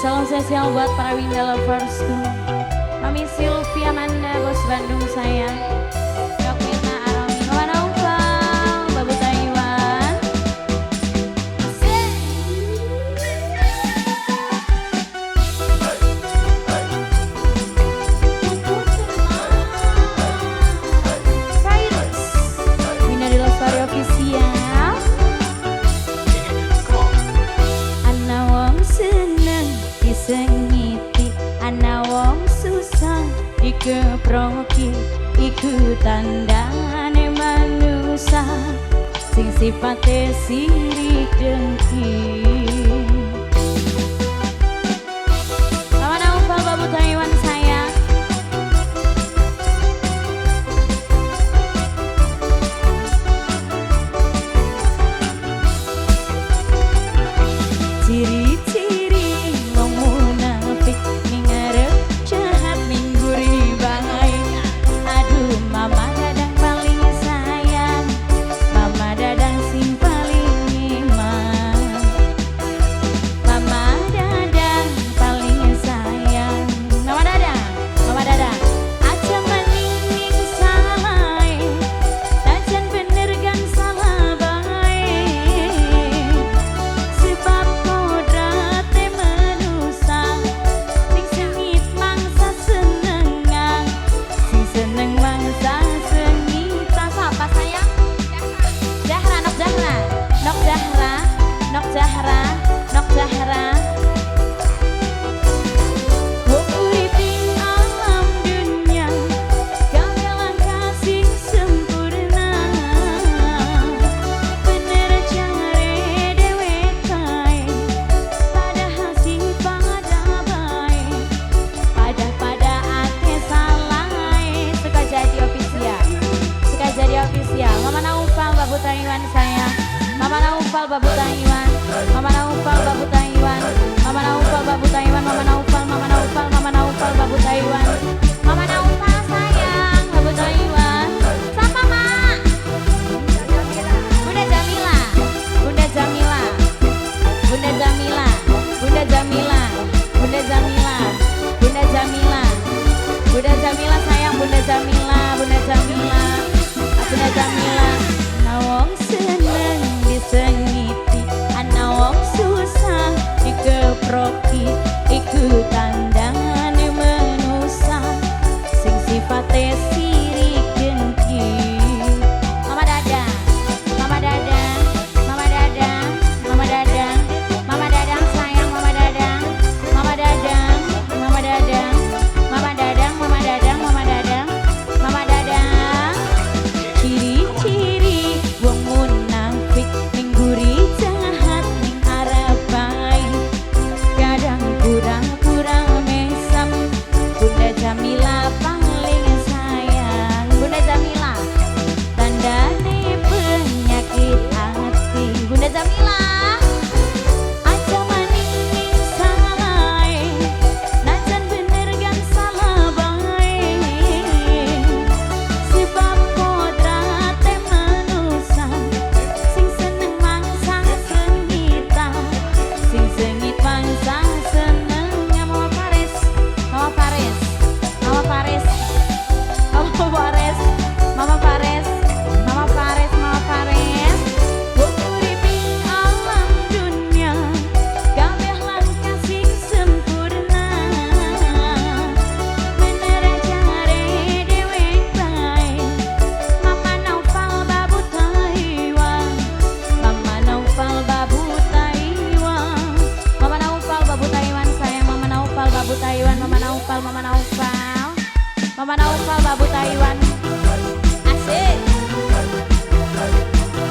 Salam spesial buat para Winda Loversku. Mami Sylvia Manda, bos Bandung sayang. Dok Mirna Aromi, Mama Naufal, Babu Taiwan. Cyrus, Winda di Lestari Official. Ana wong seneng disengiti, ana wong susah dikeproki, iku tandane manusa sing sifate sirik dengki. Mama Naufal, Babu Taiwan sayang. Ciri-ciri wong munafik ning ngarep jahat ning mburi bae. Aduh Mama Dadang paling sayang, Mama Dadang sing paling iman. Mama Dadang paling sayang. Mama Dadang, Mama Dadang. Aja maning ning salahe, tajan bener kan salah bae. Sebab kodrate manusa sing sengit mangsa senengan, sing seneng mangsa sengita. Siapa sayang? Zahra, Nok Zahra, Nok Zahra, Nok Zahra, Nok Zahra. Wong urip ing alam dunya gawe langkah sing sempurna. Bener jare dhewe kae, padahal sing pada bae, pada-pada akeh salahe. Suka jadi official, suka jadi official. Mama Naufal, Babu Taiwan sayang. Mama Naufal, Babu Taiwan. Mama Naufal, Babu Taiwan. Mama Naufal, Babu Taiwan. Mama Naufal, Mama Naufal, Mama Naufal, Babu Taiwan. Mama Naufal sayang, Babu Taiwan. Siapa Mak? Bunda Jamila, Bunda Jamila, Bunda Jamila, Bunda Jamila, Bunda Jamila, Bunda Jamila, Bunda Jamila sayang, Bunda Jamila, Bunda Jamila, Bunda Jamila. Ana wong seneng disengiti, ana wong susah dikeproki, iku tandane manusa sing sifate sirik dengki. Mama Dadang, Mama Dadang, Mama Dadang, Mama Dadang, Mama Dadang sayang, Mama Dadang, Mama Dadang, Mama Dadang, Mama Dadang, Mama Dadang, Mama Dadang, Mama Dadang. Ciri-ciri wong munafik ning mburi jahat ning arep bae, kadang pura-pura mesam. Bunda Jamila paling sayang, Bunda Jamila tandane penyakit hati. Bunda Jamila aja maning ning salahe, najan bener kan salah bae. Sebab kodrate manusa sing seneng mangsa sengita, sing sengit mangsa seneng. Mama Faris, Mama Faris, Mama Faris, Mama Faris, Mama Faris, Mama Faris, Mama Faris. Wong urip ing alam dunya kabeh langkah sing sempurna. Bener jare dhewe bae, Mama Naufal, Babu Taiwan. Mama Naufal, Babu Taiwan. Mama Naufal, Babu Taiwan sayang. Mama Naufal, Babu Taiwan. Mama Naufal, Mama Naufal, Mama Naufal, Babu Taiwan. Asik.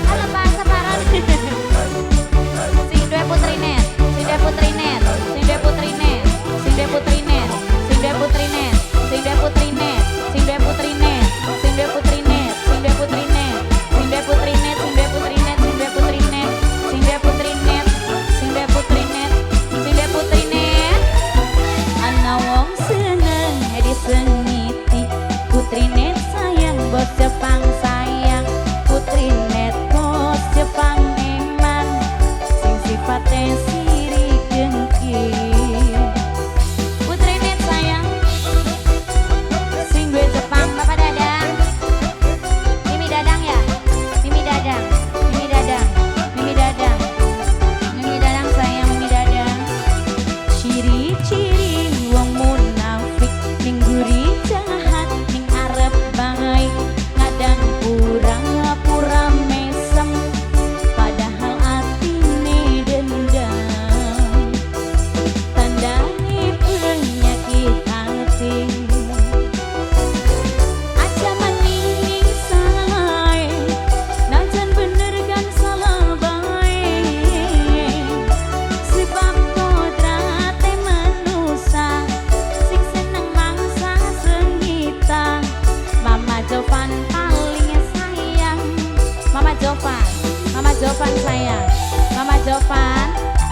Halo Pak Saparan. Sing duwe putrine, sing duwe putrine, sing duwe putrine, sing duwe putrine, sing duwe putrine, sing duwe putrine, sing duwe putrine, sing duwe putrine, sing duwe putrine, sing duwe putrine, sing duwe putrine, sing duwe putrine, sing duwe putrine, sing duwe putrine, sing duwe putrine. Ana wong seneng disengiti, putrine sayang bos Jepang sayang, putrine bos Jepang eman sing sifate sirik dengki.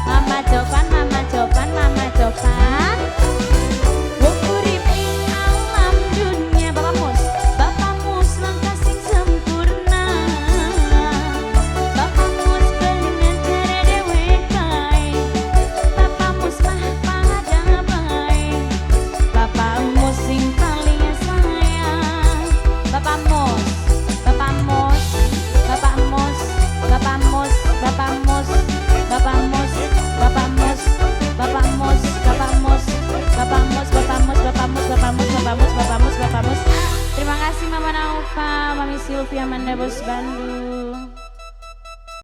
Mama Jovan, Mama Jovan, Mama Jovan. Wong urip ing alam dunia. Bapak Mus, Bapak Mus langkah sing sempurna. Bapak Mus kelingan cara dewek bae. Bapak Mus mah pada bae. Bapak Mus sing paling sayang. Bapak Mus, Bapak Mus, Bapak Mus, Bapak Mus, Bapak Mus, Bapak Mus, Bapak Mus, Bapak Mus, Bapak Mus, Bapak Mus, Bapak Mus, Bapak Mus, Bapak Mus, Bapak Mus, Bapak Mus, Bapak Mus. Terima kasih Mama Naufa, Mami Sylvia Manda Bos Bandung.